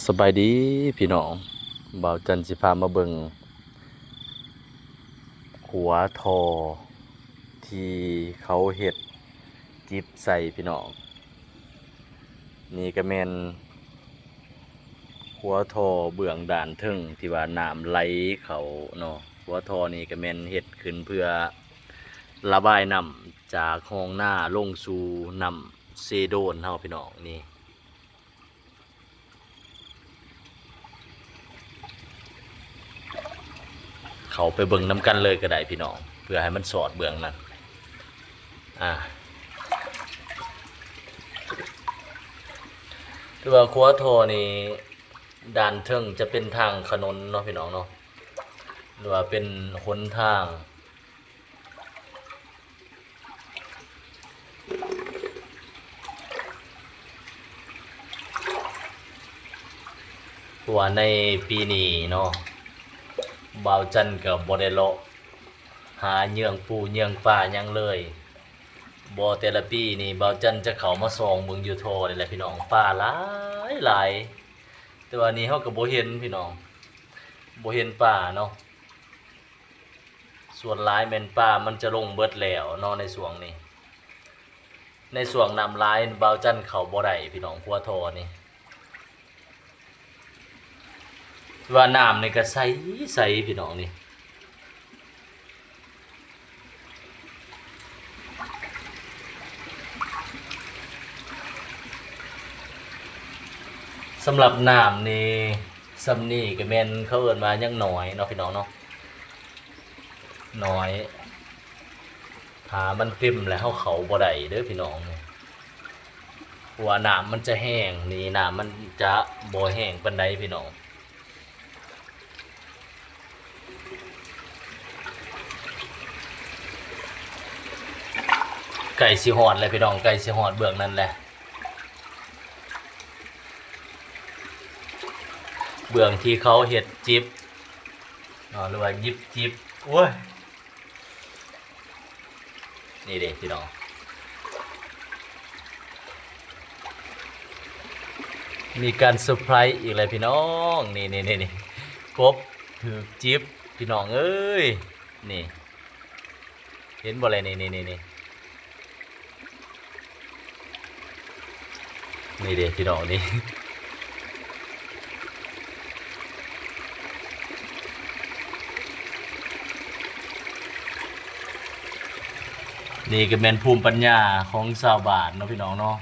ສະບາຍດີພີ່ນ້ອງ, ບ່າວຈັນຊິພາມາເບິ່ງຂົວທໍ່ທີ່ເຂົາເຮັດຈິບໃສ່ພີ່ນ້ອງ. ນີ້ກະແມ່ນຂົວທໍ່ເບື້ອງດ້ານເທິງທີ່ວ່ານ້ຳໄຫຼເຂົ້າເນາະ. ຂົວທໍ່ນີ້ກະແມ່ນເຮັດຂຶ້ນເພື່ອລະບາຍນ້ຳຈາກຮ່ອງນາລົງສູ່ນ້ຳເຊໂດນເຮົາພີ່ນ້ອງ. ນີ້ ເຂົ້າໄປເບິ່ງນຳກັນເລີຍກະໄດ້ພີ່ນ້ອງ ເພື່ອໃຫ້ມັນສອດເບື້ອງນັ້ນ. ອາ ຄືວ່າຂົວທໍ່ນີ້ ດ້ານເທິງຈະເປັນທາງຖະໜົນເນາະພີ່ນ້ອງເນາະ ຫຼືວ່າເປັນຫົນທາງ. ເພາະວ່າໃນປີນີ້ເນາະ ບ່າວຈັນກະບໍ່ໄດ້ເລາະຫາເຫຍື່ອງປູເຫຍື່ອງປາຫຍັງເລີຍ. ບໍ່ ແຕ່ລະປີນີ້ບ່າວຈັນຈະເຂົ້າມາສ່ອງເບິ່ງຢູ່ທໍ່ນີ້ແຫຼະພີ່ນ້ອງ, ປາຫຼາຍຫຼາຍ. ແຕ່ວ່ານີ້ເຮົາກະບໍ່ເຫັນພີ່ນ້ອງ, ບໍ່ເຫັນປາເນາະ. ສ່ວນຫຼາຍແມ່ນປາມັນຈະລົງເບິດແລ້ວເນາະໃນຊ່ວງນີ້. ໃນຊ່ວງນ້ຳຫຼາຍບ່າວຈັນເຂົ້າບໍ່ໄດ້ພີ່ນ້ອງ, ຂົວທໍ່ນີ້. ວ່ານ້ຳນີ້ກະໃສໃສພີ່ນ້ອງນີ້. ສຳລັບນ້ຳນີ້ ສ່ຳນີ້ກະແມ່ນເຂົາເອີ້ນວ່າຍັງໜ້ອຍເນາະພີ່ນ້ອງເນາະ, ໜ້ອຍ. ຖ້າມັນເຕັມແລ້ວເຮົາເຂົ້າບໍ່ໄດ້ເດີພີ່ນ້ອງ, ເພາະວ່ານ້ຳມັນຈະແຮງ. ນີ້ນ້ຳມັນຈະບໍ່ແຮງປານໃດພີ່ນ້ອງ. ໃກ້ຊິຮອດແລ້ວພີ່ນ້ອງ, ໃກ້ຊິຮອດເບື້ອງນັ້ນແຫຼະ, ເບື້ອງທີ່ເຂົາເຮັດຈິບເນາະ ຫຼືວ່າຢິບຈິບ. ໂອ້ຍ ນີ້ເດ້ພີ່ນ້ອງ, ມີການເຊີໄພຣສ໌ອີກແລ້ວພີ່ນ້ອງ. ນີ້ໆໆໆ ກົບຖືກຈິບພີ່ນ້ອງເອີຍ. ນີ້ ເຫັນບໍ່ແລະ ນີ້ໆໆໆ ນີ້ເດ້ພີ່ນ້ອງນີ້. ນີ້ກະແມ່ນພູມປັນຍາຂອງຊາວບ້ານເນາະພີ່ນ້ອງເນາະ.